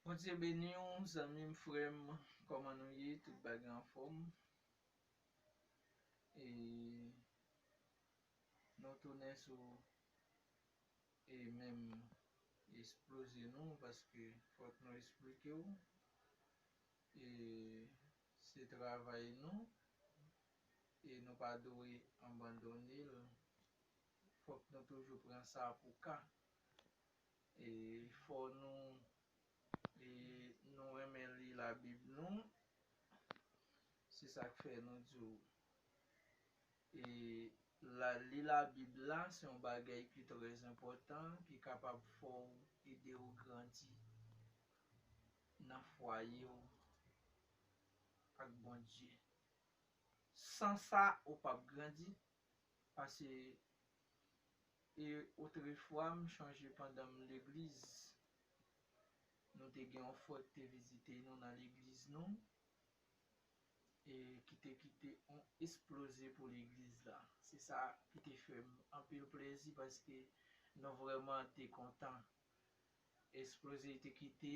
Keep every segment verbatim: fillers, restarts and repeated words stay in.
Bondye beni w, zanmi m, frè m. Kòman nou ye? Tout bagay anfòm? E nou tounen sou e menm esploze nou, paske fòk nou esplike w. E se travay nou, e nou pa dwe abandone l. Fòk nou toujou pran sa pou ka. E fò nou e nou renmen li Labib nou. Se sa k fè nou di w, e la, li Labib la, se yon bagay ki trè enpòtan, ki kapab fè w, ede w grandi nan fwaye w ak Bondye. San sa, ou p ap grandi. Pase, e otrefwa, m chonje pandan m legliz, nou te gen yon frè ki te vizite nou nan legliz nou, e ki te kite yon esploze pou legliz la. Se sa ki te fè m anpil plezi, paske nou vrèman te kontan. Esploze te kite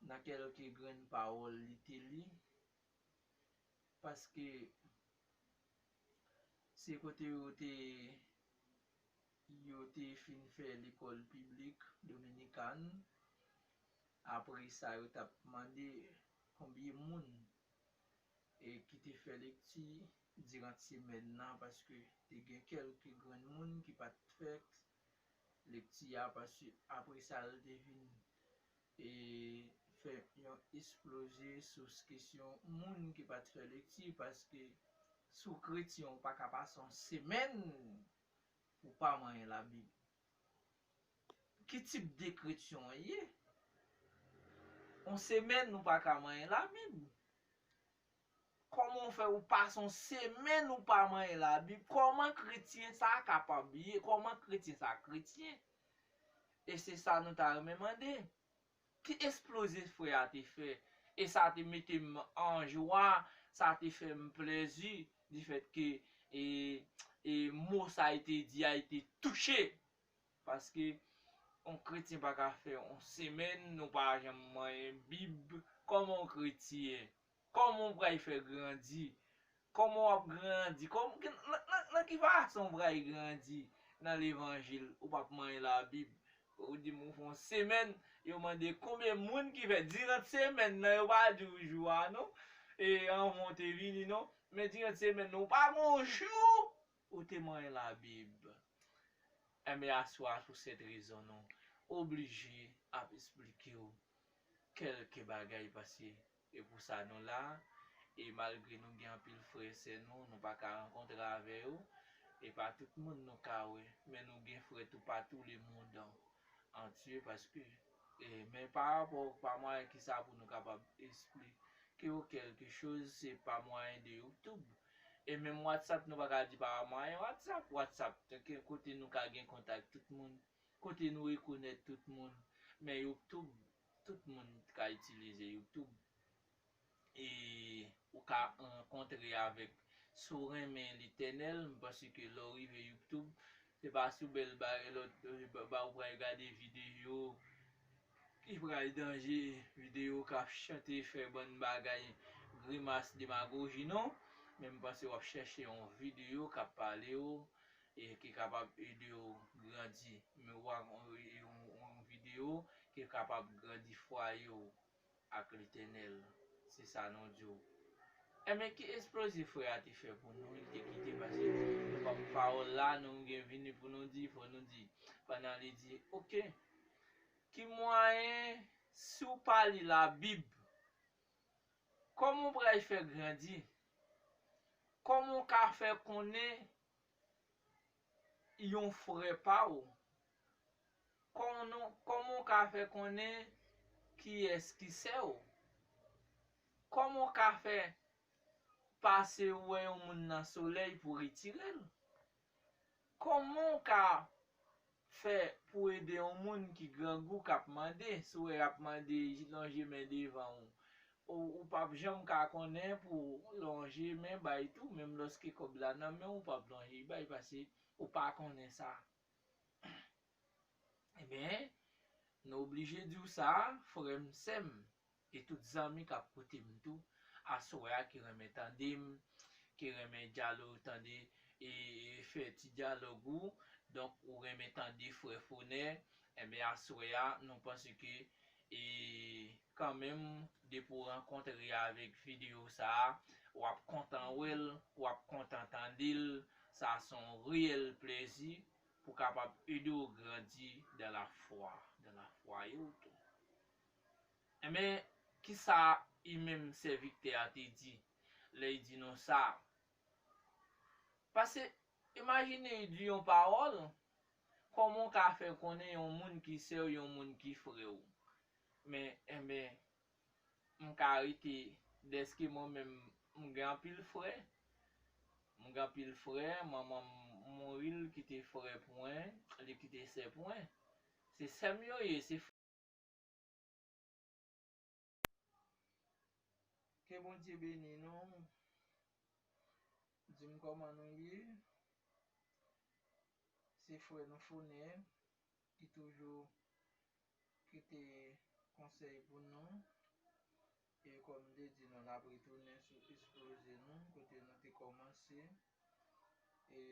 nan kèlke grenn pawòl li te li, paske se kote yo te, yo te fin fè lekòl piblik dominikan. Apre sa, yo t ap mande konbyen moun e ki te fè lekti diran semèn nan, paske te gen kèlke grenn moun ki pa t fè lekti a, paske apre sa, l te vin e fè yon esploze sou kesyon moun ki pa t fè lekti, paske si w kretyen, ou pa ka pase yon semèn pou w pa manyen Labib. Ki tip de kretyen w ye? Yon semèn ou pa ka manyen Labib? Kòman w fè ou pase yon semèn ou pa manyen Labib? Kòman kretyen sa a kapab ye? Kòman kretyen sa a kretyen? E se sa nou ta renmen mande. Ki esploze frè a te fè? E sa te mete m an jwa, sa te fè m plezi, difèt ke e, e mo sa a te di a te touche. Paske yon kretyen pa ka fè yon semèn nou pa janm manyen Bib. Kòman yon kretyen? Kòman w pral fè grandi? Kòman w ap grandi? Kòm, nan, nan, nan ki fason w pral grandi nan levanjil? Ou p ap manyen Labib. Ou di m ou fè yon semèn, yo mande konbyen moun ki fè diran semèn nan, yo pa di w jou a non. E anvan w te vini non. Men diran semèn nan, ou pa gen yon jou ou te manyen Labib. Enben, aswè a, pou sèt rezon, nou oblije ap esplike w kèlke bagay, paske e pou sa nou la. E malgre nou gen anpil frè e sè nou, nou pa ka rankontre avè yo. E pa tout moun nou ka wè, men nou gen frè toupatou lemonn antye, paske e, men pa rapò, pa mwayen ki sa pou nou kapab esplike yo kèlke choz, se pa mwayen de YouTube. E menm WhatsApp, nou pa ka di pa mwayen WhatsApp. WhatsApp, ke kote nou ka gen kontak tout moun, kote nou rekonèt tout moun. Men YouTube, tout moun ka itilize YouTube. E ou ka rankontre avèk, si w renmen Letènèl, m panse ke lè w rive YouTube, se pa sou bèl bagay lòt, ba, ba ou pral gade videyo ki pral danje, videyo k ap chante, fè bann bagay, grimas, demagoji, non. Men m panse w ap chèche yon videyo k ap pale w e ki kapab ede w grandi. Men w a yon, yon, yon videyo ki kapab grandi fwaye w ak Letènèl. Se sa nou di w. Enben, ki esploze frè a te fè pou nou, li te kite, paske nou pa pawòl la, nou gen vini pou nou di, fò nou di. Pandan li di, oke, ki mwayen, si w pa li Labib, kòman w pral fè grandi? Kòman w ka fè konnen yon frè pa w? Kòman, kòman w ka fè konnen kiyès ki sè w? Kòman w ka fè pase wè yon moun nan solèy pou retire l? Kòman w ka fè pou ede yon moun ki grangou k ap mande, si w wè y ap mande lonje men devan w, ou, ou p ap janm ka konnen pou w lonje men bay tou, menm lòske kòb la nan men w, ou p ap lonje bay, paske ou pa konnen sa. Ebyen, Nou oblije di w sa, frè m, sè m, e tout zanmi k ap koute m tou, aswè a ki renmen tande m, ki renmen dyalo-, tande, e, e fè ti dyalòg ou. Donk, ou renmen tande frè Fonè, enben, aswè a, nou panse ke, e, kanmenm, depi w rankontre avèk videyo sa a, w ap kontan wè l, w ap kontan tande l. Sa se yon reyèl plezi pou kapab ede w grandi dans la foi, dans la foi et tout. Enben, kisa li menm sèvitè a te di lè l di nou sa? Paske, imajine li di yon pawòl, kòman w ka fè konnen yon moun ki sè w, yon moun ki frè w? Men, enben, m ka rete dèske mwen menm, m gen anpil frè. M gen anpil frè, manman m mouri, l kite frè pou mwen, li kite sè pou mwen. Se sè m yo ye, se frè. Ke Bondye beni nou. Di m kòman nou ye. Se frè nou Fonè ki toujou kite konsèy pou nou. E kòm m te di nou, n ap retounen sou esploze nou, kote nou te kòmanse. E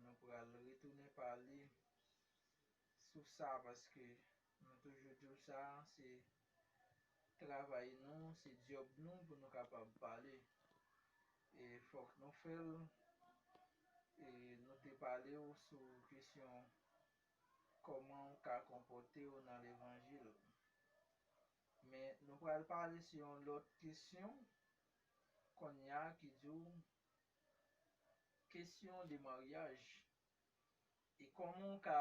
nou pral retounen pale sou sa, paske nou toujou di w sa, se travay nou, se djòb nou pou nou kapab pale. E fòk nou fè l. E nou te pale w sou kesyon kòman w ka konpòte w nan levanjil. Men nou pral pale sou yon lòt kesyon kounye a ki di w kesyon de maryaj. E kòman w ka,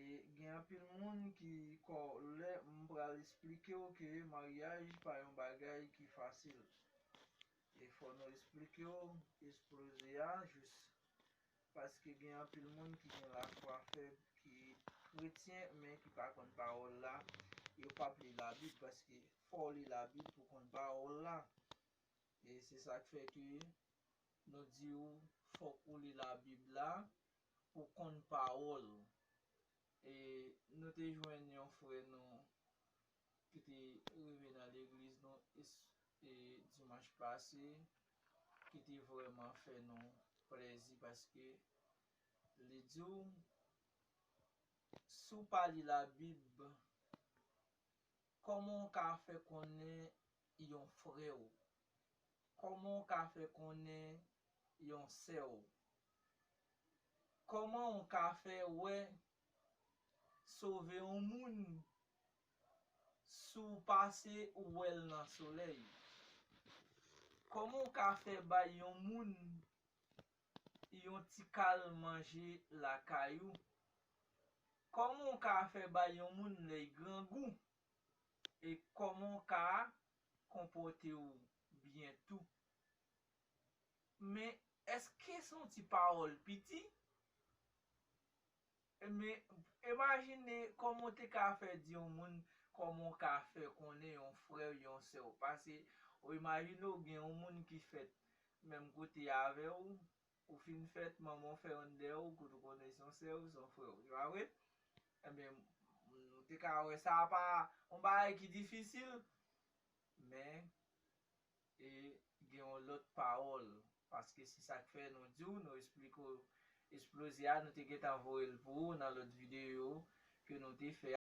e gen anpil moun ki, kò, lè m pral esplike w ke maryaj pa yon bagay ki fasil. E fò nou esplike w esploze a jis. Paske gen anpil moun ki gen lafwa fèb, ki kretyen, men ki pa konn pawòl la. Yo p ap li Labib, paske fò w li Labib pou konn pawòl la. E se sa k fè ke nou di w fòk ou li Labib la pou konn pawòl. E nou te jwenn yon frè nou ki te rive nan legliz nou es-, e dimanch pase, ki te vrèman fè nou plezi, paske li di w, si w pa li Labib, kòman w ka fè konnen yon frè w? Kòman w ka fè konnen yon sè w? Kòman w ka fè wè, sove yon moun, si w pase ou wè l nan solèy? Kòman w ka fè bay yon moun yon ti kal manje lakay ou? Kòman w ka fè bay yon moun lè l grangou? E kòman w ka konpòte w byen tou? Men èske se yon ti pawòl piti? Men imajine kòman w te ka fè di yon moun kòman w ka fè konnen yon frè w, yon sè w. Paske ou imajine w gen yon moun ki fèt menm kote avè w, ou fin fèt, manman w fè yon dèyè w, kote w konnen se yon sè w, se yon frè w. Se pa vre? Enben, nou te ka wè sa pa yon bagay ki difisil, men e gen yon lòt pawòl. Paske se sa k fè nou di w, nou esplike w esploze a, nou te gentan voye l pou ou nan lòt videyo ke nou te fè.